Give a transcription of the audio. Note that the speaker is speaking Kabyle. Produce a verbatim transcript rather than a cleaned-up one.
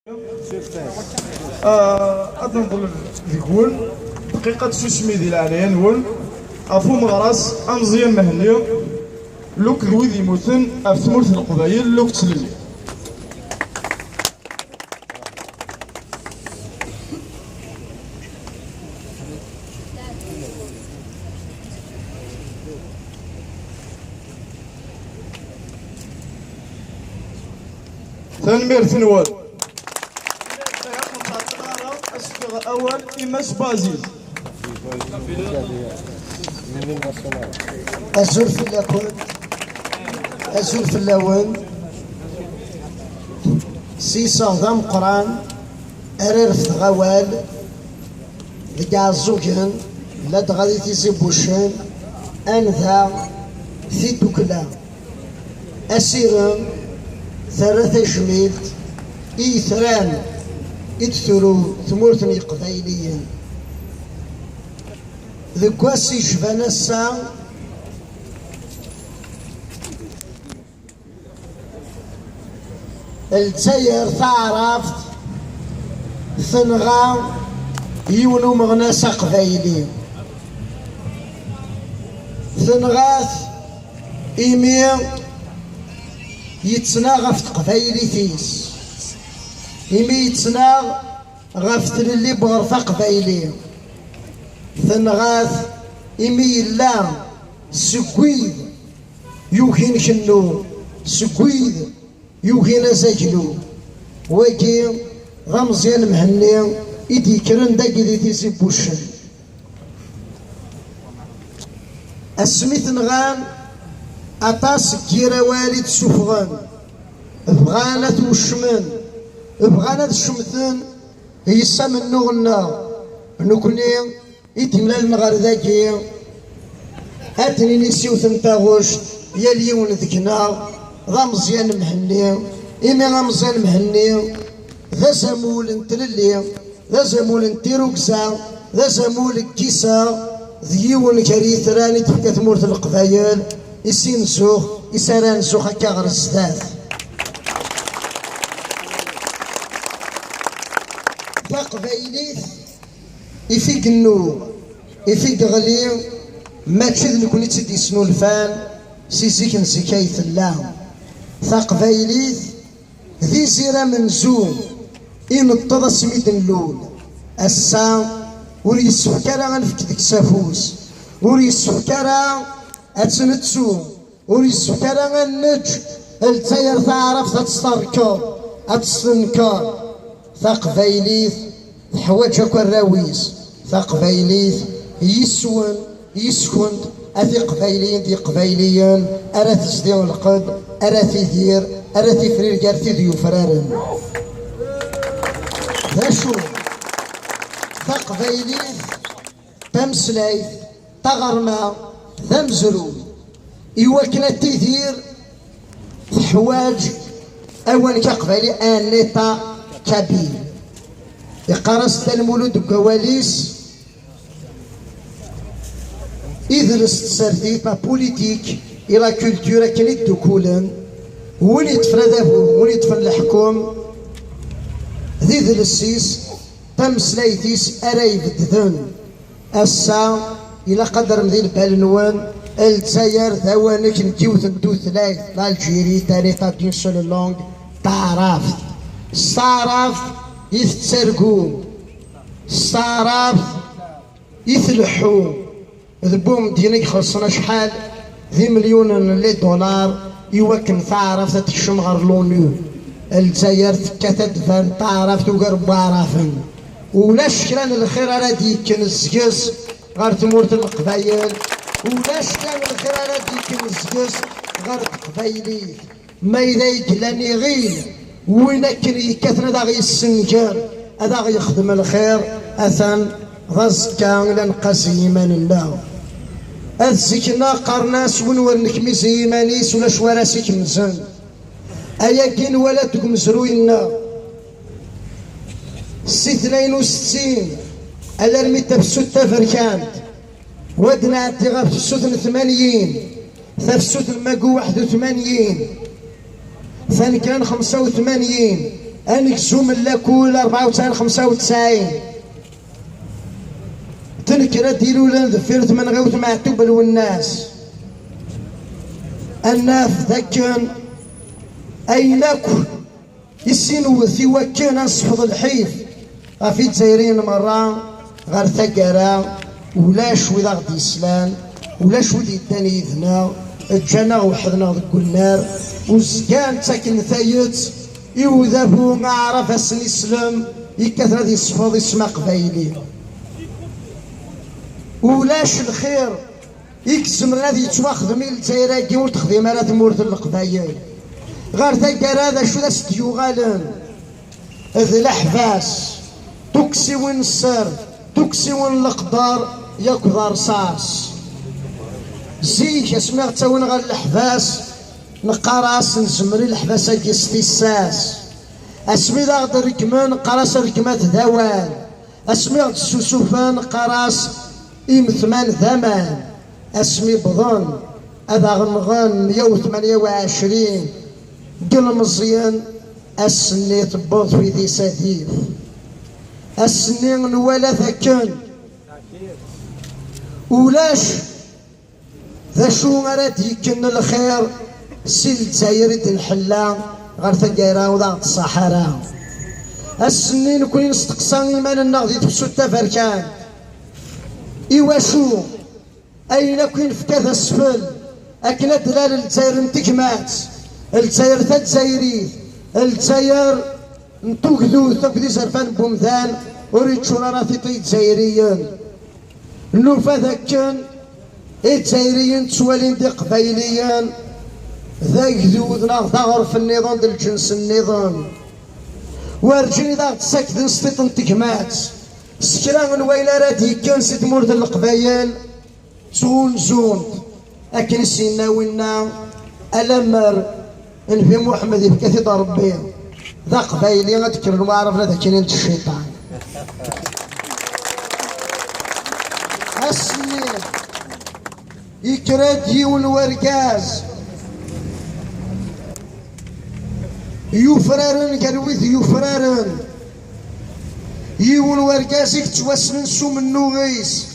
Ah, ad nḍelb deg-wen dqiqa n tsusmi di leɛnaya-nwen ɣef umeɣras ameẓyan Mhenni, lukk d wid yemmuten ɣef tmurt n Leqbayel, lukk d tlelli. Tanemmirt-nwen. Ad s-fkeɣ awal i Mass Bazil. Azul fell-akent, azul fell-awen. S yiseɣ d ameqqran ara refdeɣ awal deg Iɛeẓẓugen, ladɣa di Tizi n Wuccen, anda tidukla, asirem, terra tajmilt i yetran i d-tru tmurt n Yeqbayliyen. Deg wass yecban ass-a, Lezzayer taɛrabt tenɣa yiwen umeɣnas aqbayli. Tenɣa-t imi yettnaɣ ɣef teqbaylit-is, imi yettnaɣ ɣef tlelli n weɣref aqbayli. Tenɣa-t imi yella seg wid yugin kennu, seg wid yugin azaglu. Wagi d ameẓyan Mhenni i d-yekkren dagi di Tizi n Wuccen. Asmi t-nɣan, aṭas n yir awal i d-ssufɣen, bɣan ad t-weccmen, bɣan ad cemten yis amennuɣ-nneɣ. Nekkni i d-imlalen ɣer dagi, ad d-nini s yiwet n taɣect, yal yiwen deg-neɣ d ameẓyan Mhenni, imi ameẓyan Mhenni d azamul n tlelli, d azamul n tirugza, d azamul n yiseɣ, d yiwen gar yitran i d-tefka tmurt n Leqbayel, i sin zux, i s ara nzux akka ɣer zdat. Taqbaylit, if i yennuɣ, if i yeɣli, mačči d nekkni i tt-id-yesnulfan, si zik n zik ay tella. Taqbaylit d izir amenzu ineṭṭeḍ asmi d-nlul. Ass-a, ur yessefk ara ad nefk deg-s afus, ur yessefk ara ad tt-nettu, ur yessefk ara ad neǧǧ Lezzayer taɛrabt ad tt-terkeḍ, ad tt-tenker. Taqbaylit teḥwaǧ akk arraw-is. Taqbaylit yis-wen, yis-kent, a tiqbayliyin d yiqbayliyen, ara tezdi lqedd, ara tidir, ara tifrir gar tid yufraren. D acu? Taqbaylit tameslayt, taɣerma, d amezruy. Iwakken ad tidir, teḥwaǧ awanek aqbayli, un état kabyle. Yeqqar-as Dda Lmulud deg wawal-is, idles tsertit, la politique et la culture akken i ddukulen, win yeṭṭfen adabu, win yeṭṭfen leḥkem, d idles-is, tameslayt-is ara ibedden. Ass-a, ilaq ad d-terrem di lbal-nwen, Lezzayer d awanek n yiwet n tutlayt, l'Algérie est un état d'une seule langue, taɛrabt. S taɛrabt i tettargu, s taɛrabt i tleḥḥu. D Boumediene i ixellṣen acḥal d imelyunen n les dollars i wakken taɛrabt ad tekcem ɣer l'ONU. Lezzayer tekkat ad d-tban taɛrabt ugar n waɛraben. Ulac kra n lxir ara d-yekken seg-s ɣer tmurt n Leqbayel, ulac kra n lxir ara d-yekken seg-s ɣer teqbaylit. Ma yella i yellan iɣil, win akken yekkaten ad aɣ-yessenger, ad aɣ-yexdem lxir, atan d aẓekka i la neqqaz i yiman-nneɣ. At zik-nneɣ qqaren-as, win ur nekmiz i yiman-is, ulac wara s-ikemzen. Ayagi nwala-t deg umezruy-nneɣ. Si tnayen u settin alarmi d tafsut taberkant, wa d-nɛeddi ɣef tefsut n tmanyin, tafsut n magu waḥed u tmanyin, tanekra n xemsa u tmanyin, Anegzum n lakul rebɛa u tesɛin xemsa u tesɛin, tenker ad d-ilulen deffir tmenɣiwt Meɛtub Lwennas, ad naf d akken ayen akk i s-inwet i wakken ad nesfeḍ lḥif ɣef Izzayriyen merra ɣer taggara, ulac wid aɣ-d-yeslan, ulac wid yeddan yid-neɣ, ǧǧan-aɣ weḥd-neɣ deg unnar, uzgan ttaken tayet i udabu aɛrab asen islem yekkaten ad yesfeḍ isem aqbayli. Ulac lxir i izemren ad yettwaxdem i Lezzayer-agi ur texdim ara tmurt n Leqbayel. Ɣer taggara d acu d as-d-yuɣalen? D leḥbas, tuksiwin n sser, tuksiwin n leqder, yakk d rṣas. Zik asmi ɣ-ttawin ɣer leḥbas, neqqar-as nzemmer i leḥbas-agi s tissas. Asmi d aɣ-d-reggmen, neqqar-as rregmat d awal. Asmi ɣ-d-ssusufen, neqqar-as imetman d aman. Asmi wwḍen ad aɣ-nɣen meyya u tmenya u ɛecrin n yilmeẓyen, ass-nni tewweḍ tfidi s adif. Ass-nni nwala-t akken ulac d acu ara d-yekken lxir si Lezzayer i d-nḥella ɣer taggara ur aɣ-d-tṣaḥ ara. Ass-nni nekni nesteqsa iman-nneɣ di tefsut taberkant, iwacu ayen akk i nefka d asfel akken ad d-lal Lezzayer n tegmat, Lezzayer tazzayrit, Lezzayer n tugdut akked izerfan n wemdan ur yeččur ara tiṭ i Izzayriyen. Nufa d akken Izzayriyen ttwalin-d Iqbayliyen d agdud neɣ d aɣref nniḍen d lǧens nniḍen. Werǧin i d aɣ-d-ssakden s tiṭ n tegmat s kra n wayen ara d-yekkan si tmurt n Leqbayel. Ttɣunzun-t akken i s-yenna winna, alammer Nnbi Muḥemmed yefka-t-id Ṛebbi d aqbayli, ad d-kkren waɛraben ad ak-inin d cciṭan. Ass-nni yekker-d yiwen wergaz yufraren gar wid yufraren, yiwen wergaz i yettwassnen s umennuɣ-is,